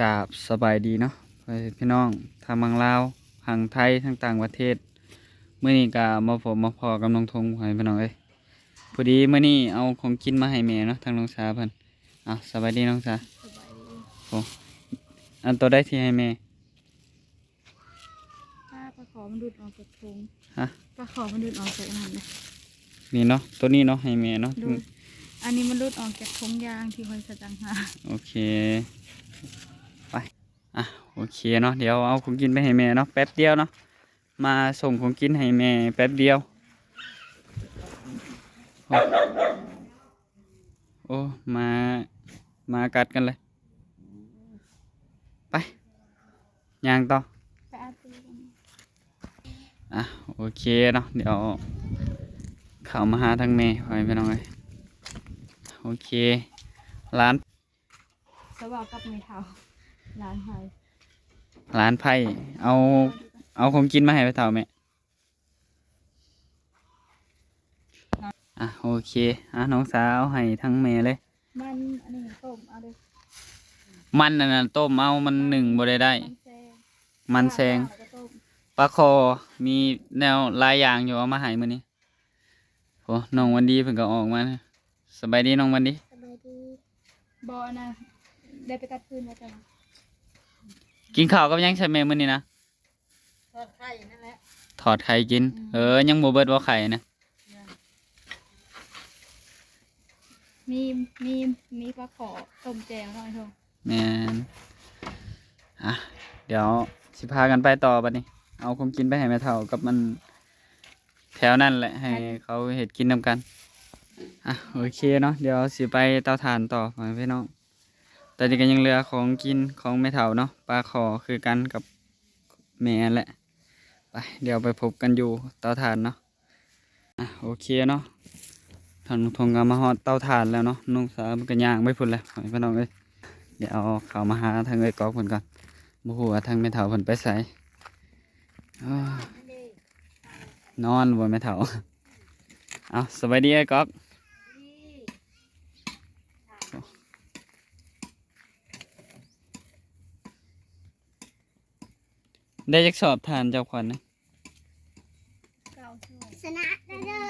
ກາບສະບາຍດີເນາະ ພໍ່ແມ່ພີ່ນ້ອງ ທັງຝັ່ງລາວ ຝັ່ງໄທ ທັງຕ່າງປະເທດ. ມື້ນີ້ກະມາພົບມາພໍ້ກັບນ້ອງທົງ ພໍ່ແມ່ພີ່ນ້ອງເອີຍ. ພໍດີມື້ນີ້ເອົາຂອງກິນມາໃຫ້ແມ່ເນາະ ທາງນ້ອງສາເພິ່ນ. ເອົາ ສະບາຍດີນ້ອງສາ. ສະບາຍດີ. ໂອ້ ອັນໂຕໃດທີ່ໃຫ້ແມ່? ປາ ປາຂໍມັນຫຼຸດອອກຈາກຖົງ. ຮະ? ປາຂໍມັນຫຼຸດອອກຈາກອັນນັ້ນນະ. ນີ້ເນາະ ໂຕນີ້ເນາະ ໃຫ້ແມ່ເນາະ. ໂດຍ ອັນນີ້ມັນຫຼຸດອອກຈາກຖົງຢາງທີ່ຂ້ອຍສະຕັງຫາ. ໂອເຄ ໄປ. ອ່ະ ໂອເຄເນາະ ດຽວເອົາຂອງກິນໄປໃຫ້ແມ່ເນາະ ແປັບດຽວເນາະ. ມາສົ່ງຂອງກິນໃຫ້ແມ່ແປັບດຽວ. ໂອ້ ໂອ້ ໝາ ໝາກັດກັນເລີຍ. ໄປ ຍ່າງຕໍ່. ໄປເອົາຕູ້ກັນ. ອ່ະ ໂອເຄເນາະ ດຽວເຂົ້າມາຫາທາງແມ່ ພໍ່ແມ່ພີ່ນ້ອງເອີຍ. ໂອເຄ ຫຼານ ສະເວົ້າກັບແມ່ເຖົ້າ ຫຼານໃຜ? ຫຼານໃຜ? ເອົາ ເອົາຂອງກິນມາໃຫ້ແມ່ເຖົ້າແມ່. ອ່ະ ໂອເຄ ອ່ະ ນ້ອງສາເອົາໃຫ້ທາງແມ່ເລີຍ. ມັນອັນນີ້ຕົ້ມເອົາເດີ້. ມັນອັນນັ້ນຕົ້ມເອົາ ມັນໜຶ້ງບໍ່ໄດ້ໄດ້. ມັນແຊງ ມັນແຊງ ປາ ແລ້ວກໍຕົ້ມ ປາຄໍ່ ມີແນວຫຼາຍຢ່າງຢູ່ ເອົາມາໃຫ້ມື້ນີ້. ໂອ້ ນ້ອງວັນດີເພິ່ນກໍອອກມາ. ສະບາຍດີນ້ອງວັນດີ. ສະບາຍດີ. ບໍ່ ອັນນະ ໄດ້ໄປຕັດຟືນແລ້ວຈົ້ະ. ກິນເຂົ້າກັບຫຍັງຊະແມ່ມື້ນີ້ນະ? ທອດໄຂ່ນັ້ນແຫຼະ ທອດໄຂ່ກິນ. ອືມ ເອີ ຍັງບໍ່ເບິດບໍ່ໄຂ່ນະ? ຍັງ. ມີ ມີ ມີປາຄໍ່ຕົ້ມແຈ່ວເນາະ ໂທ. ແມ່ນ. ອ່ະ ດຽວຊິພາກັນໄປຕໍ່ບັດນີ້ ເອົາຂອງກິນໄປໃຫ້ແມ່ເຖົ້າກັບມັນ ແຖວນັ້ນແຫຼະ ໃຫ້ເຂົາເຮັດກິນນຳກັນ. ອ່ະ ໂອເຄເນາະ ດຽວຊິໄປເຕົາຖ່ານຕໍ່ ພໍ່ແມ່ພີ່ນ້ອງ. ຕອນນີ້ກໍຍັງເຫຼືອຂອງກິນຂອງແມ່ເຖົ້າເນາະ ປາຄໍ່ຄືກັນກັບແມ່ຫັ້ນແຫຼະ. ໄປ ດຽວໄປພົບກັນຢູ່ເຕົາຖ່ານເນາະ. ອ່ະ ໂອເຄເນາະ ທາງນ້ອງທົງກໍມາຮອດເຕົາຖ່ານແລ້ວເນາະ ນ້ອງສາວເພິ່ນກໍຍ່າງໄປພຸ້ນແຫຼະ ພໍ່ແມ່ພີ່ນ້ອງເອີຍ. ດຽວເອົາເຂົ້າມາຫາທາງເອື້ອຍກອກເພິ່ນກ່ອນ ບໍ່ຮູ້ວ່າທາງແມ່ເຖົ້າເພິ່ນໄປໃສ. ນອນບໍ່ແມ່ເຖົ້າ? ເອົາ ສະບາຍດີອ້າຍກອກ. ໄດ້ຈັກສອບຖ່ານເຈົ້າຂວັນນະ? ຊະນະໄດ້ເດີ້.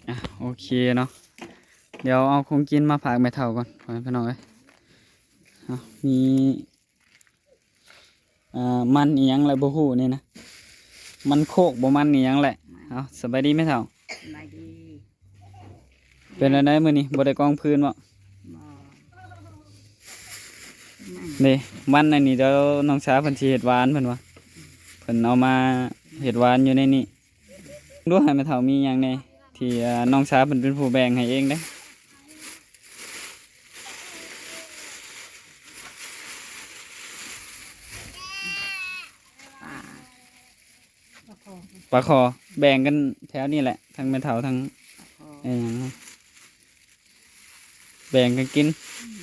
ອ່ະ ໂອເຄເນາະ ດຽວເອົາຂອງກິນມາຝາກແມ່ເຖົ້າກ່ອນ ພໍ່ແມ່ພີ່ນ້ອງເອີຍ. ເອົາ ມີ ອ່າ ມັນອີ່ຫຍັງແຫຼະບໍ່ຮູ້ນີ້ນະ ມັນໂຄກບໍ່ມັນອີ່ຫຍັງແຫຼະ. ເອົາ ສະບາຍດີແມ່ເຖົ້າ. ສະບາຍດີ. ເປັນຈັ່ງໃດມື້ນີ້ ບໍ່ໄດ້ກອງຟືນບໍ່? ບໍ່. ນີ້ ມັນອັນນີ້ ດຽວນ້ອງສາເພິ່ນຊິເຮັດຫວານເພິ່ນວ່າ ເພິ່ນເອົາມາເຮັດຫວານຢູ່ໃນນີ້. ດູໃຫ້ແມ່ເຖົ້າມີຫຍັງແດ່ ທີ່ ເອີ ນ້ອງສາເພິ່ນເປັນຜູ້ແບ່ງໃຫ້ເອງເດ້. ປາ ປາຄໍ່ ປາຄໍ່ ແບ່ງກັນແຖວນີ້ແຫຼະ ທັງແມ່ເຖົ້າທັງ ປາຄໍ່ ອີ່ຫຍັງ ແບ່ງກັນກິນ. ອືມ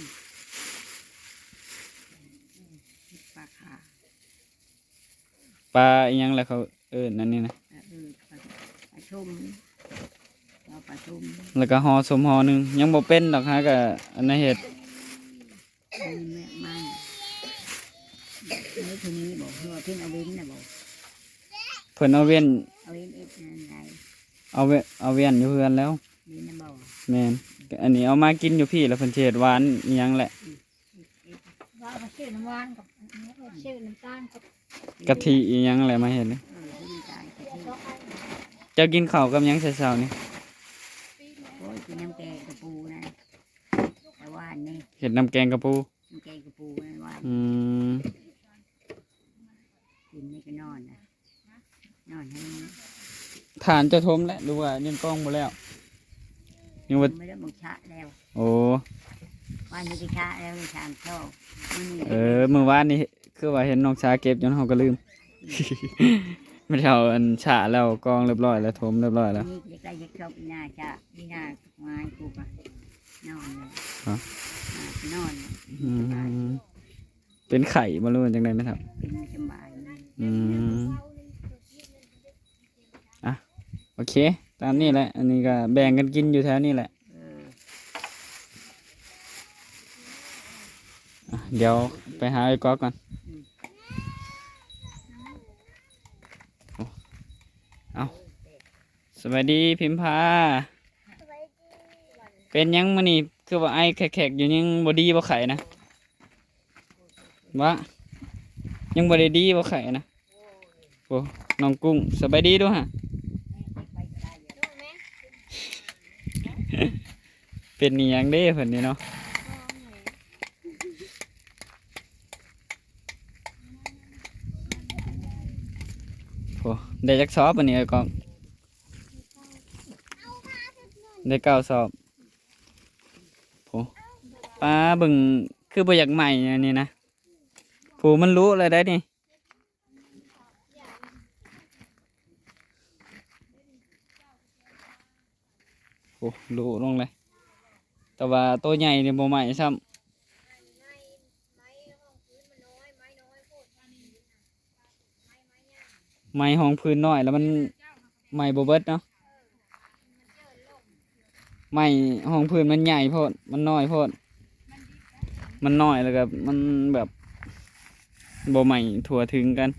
ປາຄາ ປາອີ່ຫຍັງລະເຂົາເອີ້ນອັນນີ້ນະ? ເອີ ປາ ປາຊົມ ເອົາປາຊົມ ແລ້ວກໍຫໍ່ຊົມຫໍ່ໜຶ່ງ ຍັງບໍ່ເປັນດອກ ຫາກະອັນນັ້ນເຮັດ. ອັນນີ້ແມ່ນມັນ ເອີ ເພິ່ນນີ້ບໍ່ ເພິ່ນເອົາເວັນນະບໍ່? ເພິ່ນເອົາເວັນ ເອົາເວັນເຮັດອັນນັ້ນໄດ ເອົາເວ ເອົາເວັນຢູ່ເຮືອນແລ້ວ. ເວັນນະບໍ່? ແມ່ນ ອັນນີ້ເອົາມາກິນຢູ່ພີ້ ແລ້ວເພິ່ນຊິເຮັດຫວານອີ່ຫຍັງແຫຼະ. ອືມ ວ່າເອົາມາຊື້ນ້ຳຫວານກັບ ຊື້ນ້ຳຕານກັບ ກະທິອີ່ຫຍັງແຫຼະມາເຮັດ. ເອີ ຊື້ນ້ຳຕານກະທິ. ເຈົ້າກິນເຂົ້າກັບຫຍັງແຕ່ເຊົ້ານີ້? ໂອ້ຍ ກິນນ້ຳແກງກະປູນະ ແຕ່ວານນີ້ ເຮັດນ້ຳແກງກະປູ. ແກງກະປູນັ້ນວ່າ. ອືມ ກິນນີ້ກໍນອນນະ ນອນໃຫ້. ຖ່ານເຈົ້າຖົມແລ້ວ ຫຼືວ່າຍັງກອງບໍ່ແລ້ວ? ຍັງບໍ່ ບໍ່ໄດ້ ບໍ່ຊະແລ້ວ. ໂອ້ ວານນີ້ໄປຊະແລ້ວ ໄດ້ສາມຊອກ. ມື້ນີ້ ເອີ ມື້ວານນີ້ຄືວ່າເຫັນນ້ອງສາເກັບຢູ່ ເຮົາກໍລືມ. ອືມ ແມ່ເຖົ້າອັນຊະແລ້ວ ກອງຮຽບຮ້ອຍແລ້ວ ຖົມຮຽບຮ້ອຍແລ້ວ. ນີ້ໃກ້ຈະຈົບ ອີ່ໜ້າຊະ ອີ່ໜ້າ ມາໃຫ້ກູກະນອນເລີຍ. ຮະ? ນອນ. ອືມ ເປັນໄຂ້ບໍ່ ຫຼືວ່າຈັ່ງໃດແມ່ເຖົ້າ? ເປັນບໍ່ສະບາຍ. ອືມ ອ່ະ ໂອເຄ ຕາມນີ້ແຫຼະ ອັນນີ້ກໍແບ່ງກັນກິນຢູ່ແຖວນີ້ແຫຼະ. ອ່າ ອ່ະ ດຽວໄປຫາໄອ້ກອກກ່ອນ. ໂອ້ ເອົ້າ ສະບາຍດີພິມພາ. ເປັນຫຍັງມື້ນີ້ຄືວ່າໄອແຂກໆຢູ່? ຍັງບໍ່ດີບໍ່ໄຂ້ນະ? ວະ ຍັງບໍ່ໄດ້ດີບໍ່ໄຂ້ນະ? ໂອ້ ນ້ອງກຸ້ງ ສະບາຍດີດູຫະ. ເປັນອີ່ຫຍັງເດ້ເພິ່ນນີ້ເນາະ? ໂອ້ ໄດ້ຈັກສອບອັນນີ້ ເອີຍກອງ? ໄດ້ເກົ້າສອບ. ໂອ້ ປາ ເບິ່ງຄືບໍ່ຢາກໄໝ້ອັນນີ້ນະ. ຜູ້ມັນລຸແລ້ວໄດ໋ນີ້. ໂອ້ ລຸລົງເລີຍ ແຕ່ວ່າໂຕໃຫຍ່ນີ້ບໍ່ໄໝ້ຊ້ຳ. ໄໝ້ຮອງພື້ນນ້ອຍແລ້ວມັນໄໝ້ບໍ່ເບິດເນາະ. ໄໝ້ຮອງພື້ນມັນໃຫຍ່ໂພດ ມັນນ້ອຍໂພດ ມັນນ້ອຍ ແລ້ວກໍມັນແບບບໍ່ໄໝ້ທົ່ວເຖິງກັນ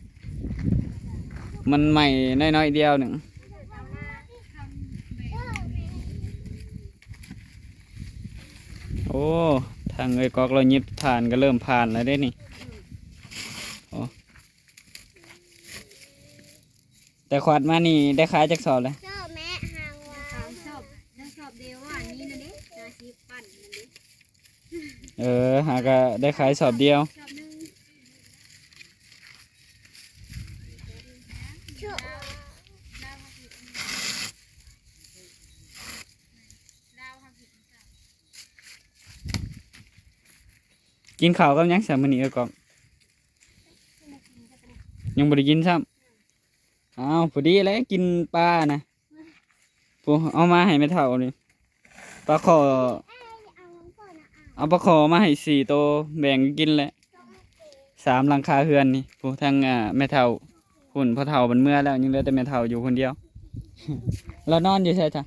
ມັນໄໝ້ນ້ອຍໆດຽວໜຶ່ງ. ໂອ້ ທາງເອື້ອຍກອກລາວຫຍິບຖ່ານກໍເລີ່ມຜ່ານແລ້ວເດ້ນີ້. ໂອ້ ແຕ່ຂວັດມານີ້ໄດ້ຂາຍຈັກສອບແລ້ວ? ສອບແມ່ ຫາງວ່າ ສອບ ໄດ້ສອບດຽວ ອັນນີ້ນະເດ້ ຫ້າສິບ ປັ່ນນັ້ນເດ້. ເອີ ຫາກະໄດ້ຂາຍສອບດຽວ. ກິນເຂົ້າກັບຫຍັງຊະມື້ນີ້ ເອື້ອຍກອກ? ຍັງບໍ່ໄດ້ກິນຊ້ຳ. ອ້າວ ພໍດີແຫຼະ ກິນປານະ. ໂອ້ ເອົາມາໃຫ້ແມ່ເຖົ້ານີ້ ປາຂໍ ເອົາປາຂໍມາໃຫ້ສີ່ໂຕ ແບ່ງກັນກິນແຫຼະ ສາມຫຼັງຄາເຮືອນນີ້. ໂອ້ ທັງ ອ່າ ແມ່ເຖົ້າ ພຸ້ນ ພໍ່ເຖົ້າເພິ່ນເມືອແລ້ວ ຍັງເຫຼືອແຕ່ແມ່ເຖົ້າຢູ່ຄົນດຽວ. ລາວນອນຢູ່ໃສຊະ?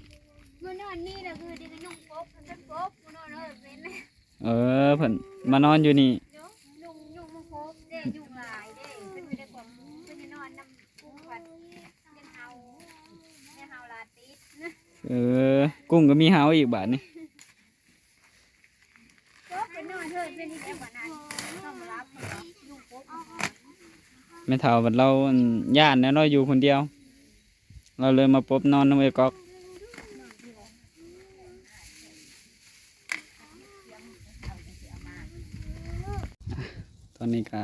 ມານອນນີ້ລະ ຄືເດັກນຸ່ງປົກ ເພິ່ນປົກ ມານອນເອີ ເປັນ ເອີ ເພິ່ນມານອນຢູ່ນີ້. ຍຸງ ຍຸງມັນໂຄບເດ້ ຍຸງຫຼາຍເດ້ ເພິ່ນຢູ່ໃນຄວາມ ເພິ່ນຢູ່ນອນນຳກຸ້ງ ເປັນເຮົາ ແມ່ເຮົາລາຕິດ. ເອີ ກຸ້ງກໍມີເຮົາອີກບາດນີ້. ເປັນນອນເທີ ເປັນອີກແລ້ວບາດນັ້ນ ຕ້ອງມາຮັບ ຍຸງປົກ. ແມ່ເຖົ້າບັດລາວ ອັນ ຢ້ານແຫຼະເນາະ ຢູ່ຄົນດຽວ ລາວເລີຍມາປົບນອນນຳເອື້ອຍກອກ. ຕອນນີ້ກະ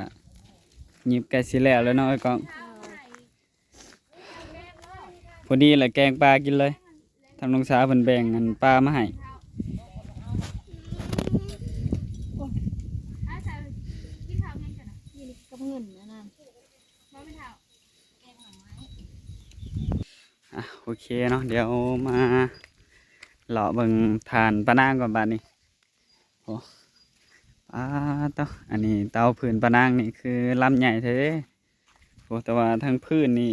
ຫຍິບໃກ້ຊິແລ້ວແລ້ວເນາະ ເອື້ອຍກອກ. ພໍດີແຫຼະ ແກງປາກິນເລີຍ. ທາງນ້ອງສາວເພິ່ນແບ່ງອັນປາມາໃຫ້. ອ່ະ ໂອເຄເນາະ ດຽວມາເລາະເບິ່ງຖານປານາງກ່ອນບາດນີ້. ໂອ້ ປາດໂທ້ ອັນນີ້ເຕົາຜືນປານາງນີ້ຄືລຳໃຫຍ່ແທ້ເດ້. ໂອ້ ແຕ່ວ່າທາງພື້ນນີ້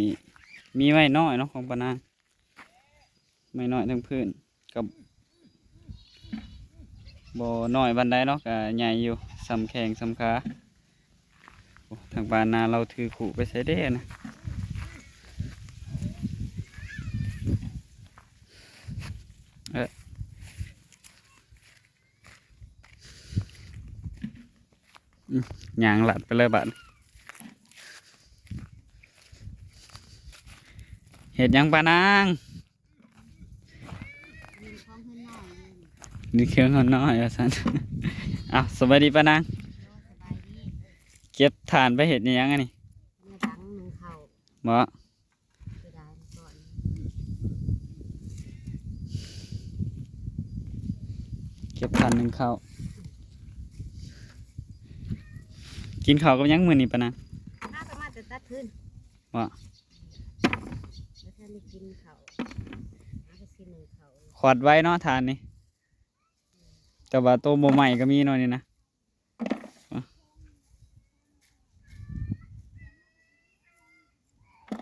ມີໄມ້ນ້ອຍເນາະ ຂອງປານາງ ໄມ້ນ້ອຍທາງພື້ນ ກໍບໍ່ນ້ອຍປານໃດເນາະ ກໍໃຫຍ່ຢູ່ ສ່ຳແຂ້ງສ່ຳຂາ. ໂອ້ ທາງປານາລາວຖືຄຸໄປໃສເດ້ນະ? ເອີ ອືມ ຍ່າງລັດໄປເລີຍບາດ. ເຮັດຫຍັງປານາງ? ຫຼິ້ນເຄື່ອງເຮືອນນ້ອຍວ່າຊັ້ນ. ເອົ້າ ສະບາຍດີປານາງ. ເກັບຖ່ານໄປເຮັດອີ່ຫຍັງອັນນີ້? ມາດັງໜຶ້ງເຂົ້າ. ບໍ່? ເກັບຖ່ານໜຶ້ງເຂົ້າ. ກິນເຂົ້າກັບຫຍັງມື້ນີ້ປານາງ? ມາກໍມາແຕ່ຕັດຟືນ. ບໍ່? ບໍ່ທັນໄດ້ກິນເຂົ້າ. ຫາກໍຊິໜຶ້ງເຂົ້າ. ຂວັດໄວເນາະຖ່ານນີ້. ແຕ່ວ່າໂຕບໍ່ໄໝ້ກໍມີເນາະນີ້ນະ.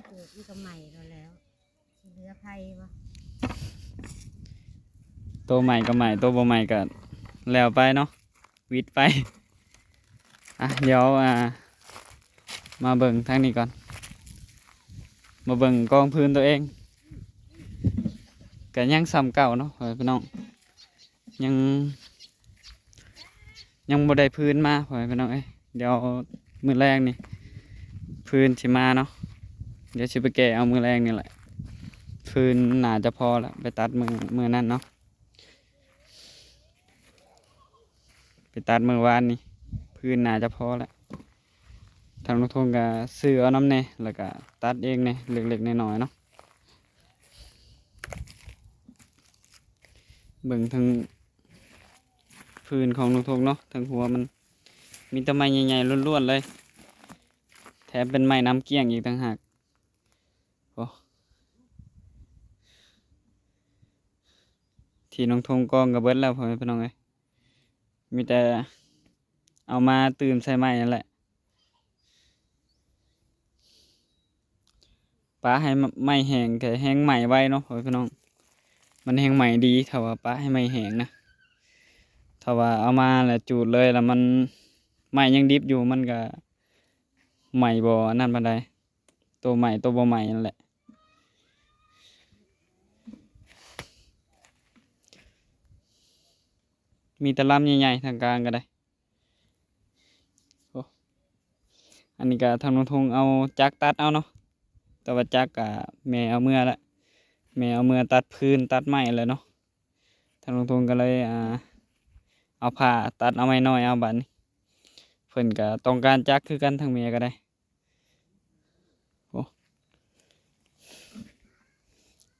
ເກີດມັນກໍໄໝ້ແລ້ວແຫຼະ. ເຫຼືອໄຜ່ບໍ່? ໂຕໃໝ່ກໍໃໝ່ ໂຕບໍ່ໃໝ່ກໍແລ້ວໄປເນາະ ວິດໄປ. ອ່ະ ດຽວ ອ່າ ມາເບິ່ງທາງນີ້ກ່ອນ ມາເບິ່ງກອງຟືນໂຕເອງ ກໍຍັງສ່ຳເກົ່າເນາະ ພໍ່ແມ່ພີ່ນ້ອງ. ຍັງ ຍັງບໍ່ໄດ້ຟືນມາ ພໍ່ແມ່ພີ່ນ້ອງເອີຍ. ດຽວມື້ແລງນີ້ຟືນຊິມາເນາະ ດຽວຊິໄປແກ່ເອົາມື້ແລງນີ້ແຫຼະ. ຟືນໜ້າຈະພໍລະ ໄປຕັດມື້ ມື້ນັ້ນເນາະ ໄປຕັດມື້ວານນີ້ ຟືນໜ້າຈະພໍລະ. ທາງລຸງທົງກໍຊື້ເອົານຳແດ່ ແລ້ວກໍຕັດເອງແດ່ ເລັກໆນ້ອຍໆເນາະ. ເບິ່ງທາງຟືນຂອງລຸງທົງເນາະ ທາງຫົວມັນມີແຕ່ໄມ້ໃຫຍ່ໆລ້ວນໆເລີຍ ແຖມເປັນໄມ້ນ້ຳກ້ຽງອີກຕ່າງຫາກ. ໂອ້ ທີ່ລຸງທົງກອງກໍເບິດແລ້ວ ພໍ່ແມ່ພີ່ນ້ອງເອີຍ ມີແຕ່ເອົາມາຕື່ມໃສ່ໄມ້ນັ້ນແຫຼະ. ປະໃຫ້ໄມ້ແຫ້ງກໍແຮ່ງໄໝ້ໄວເນາະ ພໍ່ແມ່ພີ່ນ້ອງ ມັນແຮ່ງໄໝ້ດີ. ຖ້າວ່າປະໃຫ້ໄມ້ແຫ້ງນະ ຖ້າວ່າເອົາມາແລ້ວຈູດເລີຍ ແລ້ວມັນໄມ້ຍັງດິບຢູ່ ມັນກໍໄໝ້ບໍ່ອັນນັ້ນປານໃດ ໂຕໄໝ້ໂຕບໍ່ໄໝ້ນັ້ນແຫຼະ. ມີແຕ່ລຳໃຫຍ່ໆ ທາງກາງກໍໄດ້. ໂອ້ ອັນນີ້ກໍທາງລຸງທົງເອົາຈັກຕັດເອົາເນາະ ແຕ່ວ່າຈັກກະແມ່ເອົາເມືອລະ ແມ່ເອົາເມືອຕັດຟືນຕັດໄມ້ແລ້ວເນາະ. ທາງລຸງທົງກໍເລີຍ ອ່າ ເອົາພ້າຕັດເອົາໄມ້ນ້ອຍເອົາ. ບາດນີ້ເພິ່ນກໍຕ້ອງການຈັກຄືກັນ ທາງແມ່ກໍໄດ້. ໂອ້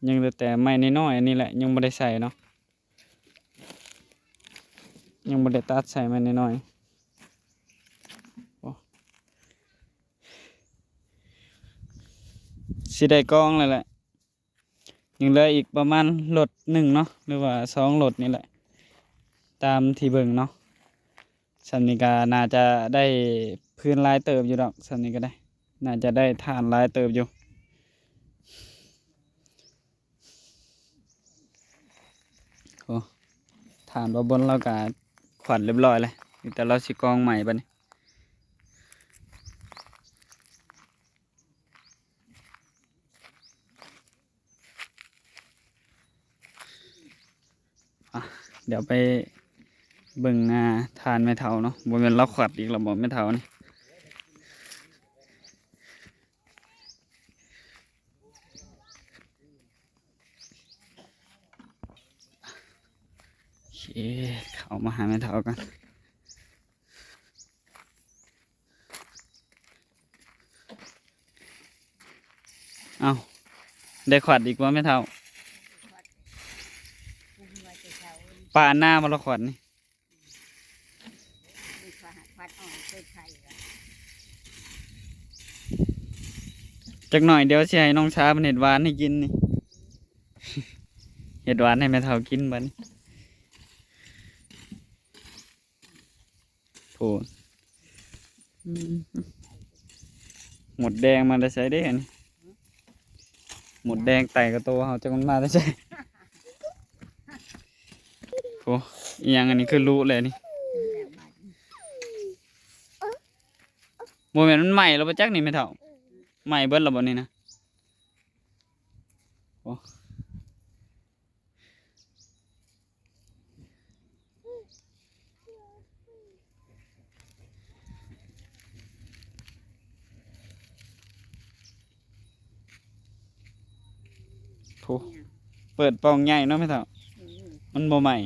ຍັງເຫຼືອແຕ່ໄມ້ນ້ອຍໆ ອັນນີ້ແຫຼະ ຍັງບໍ່ໄດ້ໃສ່ເນາະ ຍັງບໍ່ໄດ້ຕັດໃສ່ໄມ້ນ້ອຍໆ. ໂອ້ ຊິໄດ້ກອງແລ້ວແຫຼະ ຍັງເຫຼືອອີກປະມານລົດໜຶ່ງເນາະ ຫຼືວ່າສອງລົດນີ້ແຫຼະ ຕາມທີ່ເບິ່ງເນາະ. ສ່ຳນີ້ກໍໜ້າຈະໄດ້ຟືນຫຼາຍເຕີບຢູ່ດອກ ສ່ຳນີ້ກໍໄດ້ ໜ້າຈະໄດ້ຖ່ານຫຼາຍເຕີບຢູ່. ໂອ້ ຖ່ານບ່າວບົນລາວກໍຂວັນຮຽບຮ້ອຍແລ້ວ ມີແຕ່ລາວຊິກອງໃໝ່ບາດນີ້. ອ່ະ ດຽວໄປເບິ່ງ ອ່າ ຖ່ານແມ່ເຖົ້າເນາະ. ບໍ່ແມ່ນລາວຂວັດອີກແລ້ວບໍ່ແມ່ເຖົ້ານີ້? ໂອເຄ ເຂົ້າມາຫາແມ່ເຖົ້າກ່ອນ. ເອົ້າ ໄດ້ຂວັດອີກບໍ່ແມ່ເຖົ້າ? ປານາບໍ່ລະຂວັດນີ້? ຈັກໜ້ອຍດຽວຊິໃຫ້ນ້ອງຊາເພິ່ນເຮັດຫວານໃຫ້ກິນນີ້ ເຮັດຫວານໃຫ້ແມ່ເຖົ້າກິນບັດນີ້. ໂອ້ ອືມ ມົດແດງມາແຕ່ໃສເດ້ອັນນີ້? ມົດແດງໄຕ່ກະໂຕເຮົາ ຈັກມັນມາແຕ່ໃສ? ໂອ້ ອີ່ຫຍັງອັນນີ້ ຄືລຸແລ້ວນີ້? ບໍ່ແມ່ນມັນໄໝ້ແລ້ວບໍ່ຈັກນີ້ແມ່ເຖົ້າ? ໄໝ້ເບິດແລ້ວບໍ່ນີ້ນະ? ໂອ້ ໂອ້ ເປີດປ່ອງໃຫຍ່ເນາະແມ່ເຖົ້າ ອືມ ມັນບໍ່ໄໝ້.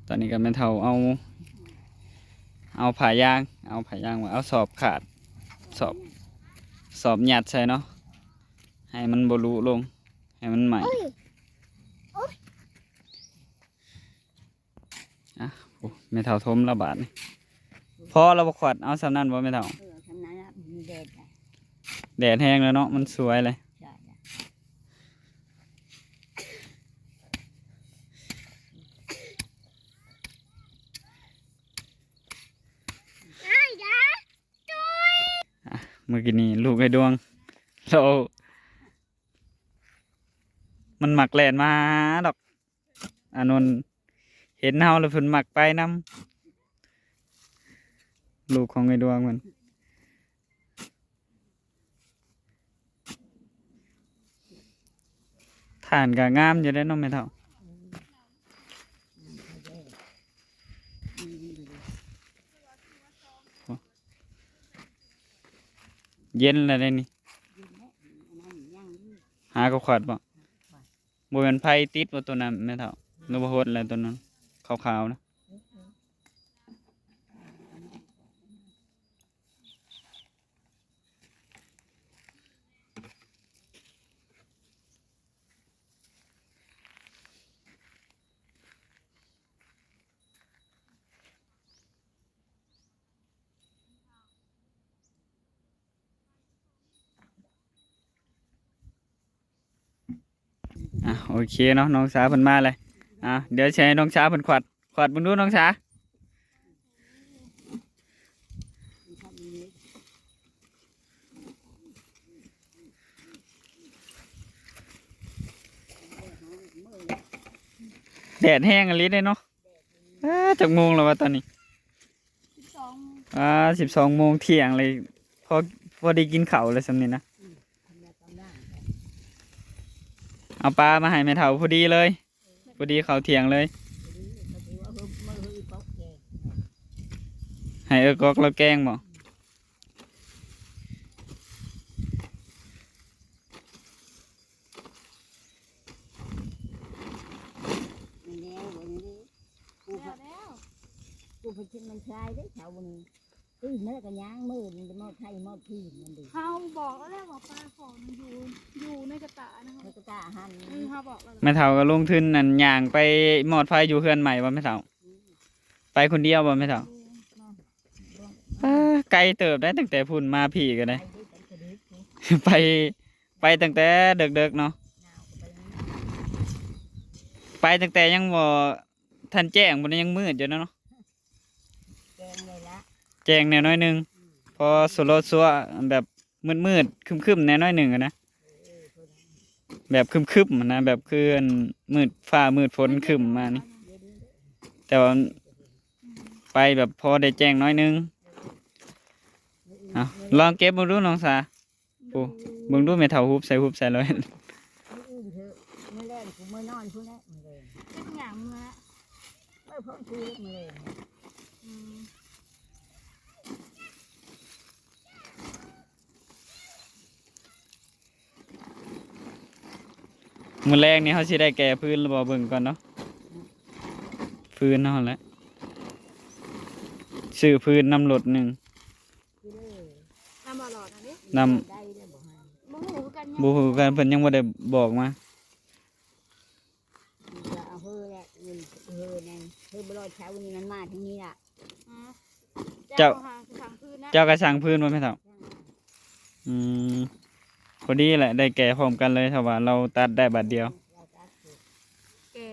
ຕອນນີ້ກໍແມ່ເຖົ້າເອົາ ເອົາຜ້າຢາງ ເອົາຜ້າຢາງ ເອົາສອບຂາດ ສອບ ສອບຍັດໃສ່ເນາະ ໃຫ້ມັນບໍ່ລຸລົງ ໃຫ້ມັນໄໝ້. ອ່ະ ໂອ້ ແມ່ເຖົ້າຖົມລະບາດນີ້ ພໍລະບໍ່ຂວັດ ເອົາສ່ຳນັ້ນບໍ່ແມ່ເຖົ້າ? ເອີ ສ່ຳນັ້ນລະ ມັນແດດ ແດດແຮງແລ້ວເນາະ ມັນສວຍເລີຍ. ໃຊ່ລະ ໂອ້ ມື້ກີ້ນີ້ລູກໄອ້ດວງ ລາວ ມັນມັກແລ່ນມາຫາດອກ ອານົນເຫັນເຮົາແລ້ວເພິ່ນມັກໄປນຳ ລູກຂອງໄອ້ດວງມັນ. ຖ່ານກໍງາມຢູ່ເດ້ເນາະແມ່ເຖົ້າ. ເຢັນແລ້ວເດ້ນີ້. ຫາກໍຂວດບໍ່? ບໍ່ແມ່ນໄຟຕິດບໍ່ຕົວນັ້ນແມ່ເຖົ້າ? ຫຼືວ່າຫົດແລ້ວຕົວນັ້ນຂາວໆນະ? ອ່ະ ໂອເຄເນາະ ນ້ອງສາເພິ່ນມາແລ້ວ. ອ່ະ ດຽວຊິໃຫ້ນ້ອງສາເພິ່ນຂວັດ ຂວັດເບິ່ງດູນ້ອງສາ. ແດດແຮງອີ່ຫຼີເດ້ເນາະ. ເອີ ຈັກໂມງແລ້ວວະຕອນນີ້? ສິບສອງ ອ່າ ສິບສອງໂມງ ທ່ຽງເລີຍ. ພໍ ພໍດີກິນເຂົ້າແລ້ວຊ່ຳນີ້ນະ. ເອົາປາມາໃຫ້ແມ່ເຖົ້າພໍດີເລີຍ. ພໍດີເຂົ້າທ່ຽງເລີຍ. ໃຫ້ເອີກອກລາວແກງບໍ່? ແລ້ວ ແລ້ວ ກູ ກູໄປກິນມັນຊາຍເດ້ເຊົ້ານີ້. ຕື່ນມາແລ້ວກໍຍ່າງມື້ນີ້ມອດໄຟມອດພີ້ມັນເດ້. ເຮົາບອກແລ້ວວ່າປາຂອງມັນຢູ່ ຢູ່ໃນກະຕະນະ ໃນກະຕະຫັ້ນ. ເອີ ເຮົາບອກແລ້ວ. ແມ່ເຖົ້າກໍລົງທຶນອັນຍ່າງໄປມອດໄຟຢູ່ເຮືອນໃໝ່ບໍ່ແມ່ເຖົ້າ? ອືມ ໄປຄົນດຽວບໍ່ແມ່ເຖົ້າ? ອືມ ປາ ໄກເຕີບໄດ໋ ຕັ້ງແຕ່ພຸ້ນມາພີ້ກໍໄດ້. ໄປ ໄປຕັ້ງແຕ່ເດິກໆເນາະ. ໄປຕັ້ງແຕ່ຍັງບໍ່ທັນແຈ້ງພຸ້ນນະ ຍັງມືດຢູ່ເນາະ. ແຈ້ງແດ່ໜ້ອຍໜຶ່ງ ພໍສະຫຼອດຊົ່ວ ແບບມືດໆຄຶ້ມໆແດ່ໜ້ອຍໜຶ່ງນະ ແບບຄຶ້ມໆຫັ້ນນະ ແບບຄືອັນມືດຟ້າມືດຝົນຄຶ້ມມານີ້ ແຕ່ວ່າໄປແບບພໍໄດ້ແຈ້ງໜ້ອຍໜຶ່ງ. ເອົາ ລອງເກັບເບິ່ງດູນ້ອງສາ. ໂອ້ ເບິ່ງດູແມ່ເຖົ້າຫຸບໃສ່ຫຸບໃສ່ເລີຍ. ມື້ອື່ນເຖາະ ມື້ແລງກູເມືອນອນພຸ້ນແຫຼະ ມື້ແລງ. ເຮັດຫຍັງເມືອ? ເມືອພ້ອມຄືມື້ແລງ. ອືມ ມື້ແລງນີ້ເຮົາຊິໄດ້ແກ່ຟືນຫຼືບໍ່ ເບິ່ງກ່ອນເນາະ. ຟືນເຮົາຫັ້ນແຫຼະ ຊື້ຟືນນຳລົດໜຶ່ງ. ນຳບໍ່ຫຼອດອັນນີ້ ນຳ ບໍ່ຮູ້ຄືກັນ ບໍ່ຮູ້ຄືກັນ ເພິ່ນຍັງບໍ່ໄດ້ບອກມາ. ເອົາເຮີແຫຼະ ເຮີນັ້ນ ເຮີບໍ່ຫຼອດເຊົ້ານີ້ມັນມາທາງນີ້ລະ. ອືມ ເຈົ້າ ເຈົ້າຫາຊິສັ່ງຟືນນະ ເຈົ້າກໍສັ່ງຟືນບໍ່ແມ່ເຖົ້າ? ອືມ ພໍດີແຫຼະ ໄດ້ແກ່ພ້ອມກັນເລີຍ ຖ້າວ່າລາວຕັດໄດ້ບາດດຽວ ແກ່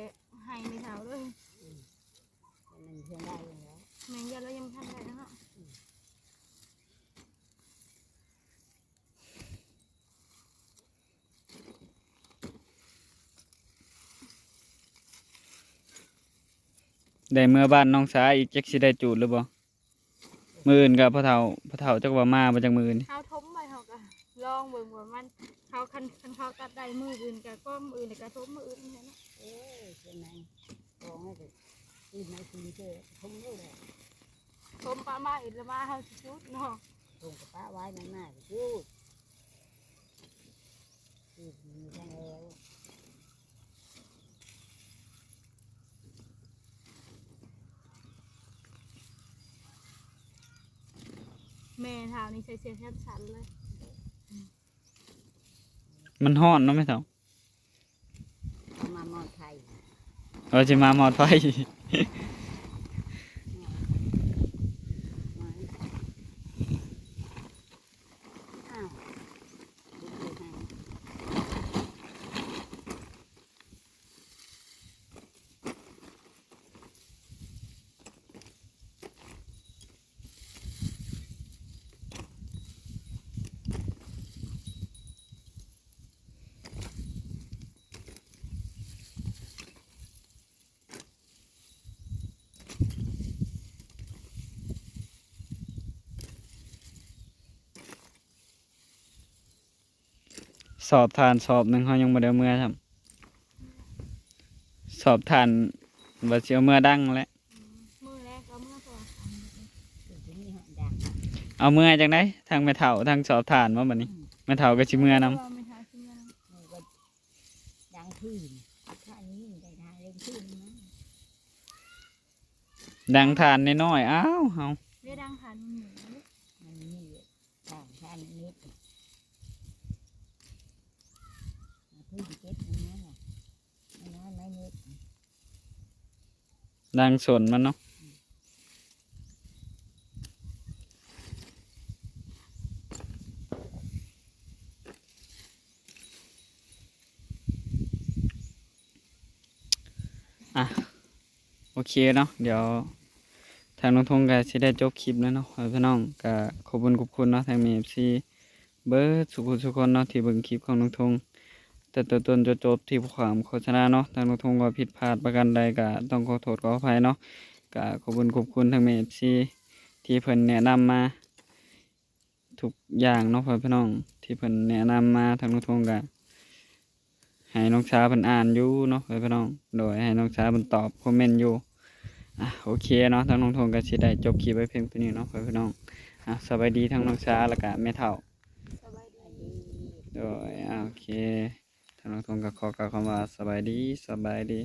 ໃຫ້ແມ່ເຖົ້າເລີຍ. ແມ່ນ ຢ້ານລາວຍັງບໍ່ທັນໄດ້ເນາະ. ໄດ້ເມືອບ້ານນ້ອງສາອີກ ຈັກຊິໄດ້ຈູດຫຼືບໍ່. ມື້ອື່ນກໍພໍ່ເຖົ້າ ພໍ່ເຖົ້າຈັກວ່າມາບໍ່ ຈັກມື້ອື່ນ. ເຮົາຖົມໄວ້ ເຮົາກໍລອງເບິ່ງວ່າມັນ ເຮົາ ຄັນ ຄັນເຂົາຕັດໄດ້ມື້ອື່ນກໍກອງ ມື້ອື່ນກໍຖົມມື້ອື່ນຫັ້ນແຫຼະເນາະ. ເອີ ເປັນໄງ ກອງໄວ້ກໍ ຕື່ນມາກິນເທື່ອ ຖົມໂລດແຫຼະ. ຖົມປະມາອີກລະມາ ເຮົາຊິຈູດເນາະ. ຖົມກະປະໄວ້ ມັນມາຊິຈູດ. ແມ່ເຖົ້ານີ້ໃສ່ເສື້ອແຂນສັ້ນເລີຍ. ມັນຮ້ອນເນາະແມ່ເຖົ້າ. ເອົາມາມອດໄຟ ເອີ ຊິມາມອດໄຟ. ອ້າວ. ສອບຖ່ານສອບໜຶ່ງ ເຮົາຍັງບໍ່ໄດ້ເອົາເມືອຊ້ຳ. ສອບຖ່ານວ່າຊິເອົາເມືອດັງແຫຼະ. ອືມ ມື້ແລກກໍເມືອ ເພາະວ່າອັນນີ້ ເປັນຜູ້ມີຮອດດັງ ເອົາເມືອຈັ່ງໃດ? ທັງແມ່ເຖົ້າ ທັງສອບຖ່ານບໍ່ບັດນີ້? ອືມ ແມ່ເຖົ້າກໍຊິເມືອນຳ. ເພາະວ່າແມ່ເຖົ້າຊິເມືອນຳ ນີ້ກໍດັງພື້ນ ຖ້ານີ້ໄດ້ທາງເລັງພື້ນມາ ດັງຖ່ານນ້ອຍໆ. ອ້າວ ເຮົາ ເດ້ດັງຖ່ານໜຶ່ງ ມັນມີ ຕ່າງທ່ານນິດ ເພິ່ນເກັບມານະ ມານະ ໄມ້ນິດ ດັ່ງສົນມັນເນາະ. ອ່ະ ໂອເຄເນາະ ດຽວທາງນ້ອງທົງກໍຊິໄດ້ຈົບຄລິບແລ້ວເນາະ ພໍ່ແມ່ພີ່ນ້ອງ. ກໍຂອບຄຸນຂອບຄຸນເນາະ ທາງແມ່ເອັຟຊີເບິດສູ່ຜູ້ສູ່ຄົນເນາະ ທີ່ເບິ່ງຄລິບຂອງນ້ອງທົງ ແຕ່ຕົ້ນຈົນຈົບ ທີ່ບໍ່ຂ້າມໂຄສະນາເນາະ. ທາງນ້ອງທົງວ່າຜິດພາດປະການໃດ ກໍຕ້ອງຂໍໂທດຂໍອະໄພເນາະ. ກໍຂອບຄຸນຂອບຄຸນທາງແມ່ເອັຟຊີ ທີ່ເພິ່ນແນະນຳມາ ທຸກຢ່າງເນາະ ພໍ່ແມ່ພີ່ນ້ອງ ທີ່ເພິ່ນແນະນຳມາ. ທາງນ້ອງທົງກໍໃຫ້ນ້ອງຊາເພິ່ນອ່ານຢູ່ເນາະ ພໍ່ແມ່ພີ່ນ້ອງ ໂດຍໃຫ້ນ້ອງຊາເພິ່ນຕອບຄອມເມັນຢູ່. ອ່ະ ໂອເຄເນາະ ທາງນ້ອງທົງກໍຊິໄດ້ຈົບຄລິບໄວ້ພຽງເທົ່ານີ້ເນາະ ພໍ່ແມ່ພີ່ນ້ອງ. ອ່ະ ສະບາຍດີທາງນ້ອງຊາ ແລ້ວກໍແມ່ເຖົ້າ. ສະບາຍດີ. ໂດຍ ອ່ະ ໂອເຄ ທາງນ້ອງທົງກໍຂໍກ່າວຄຳວ່າສະບາຍດີ ສະບາຍດີ.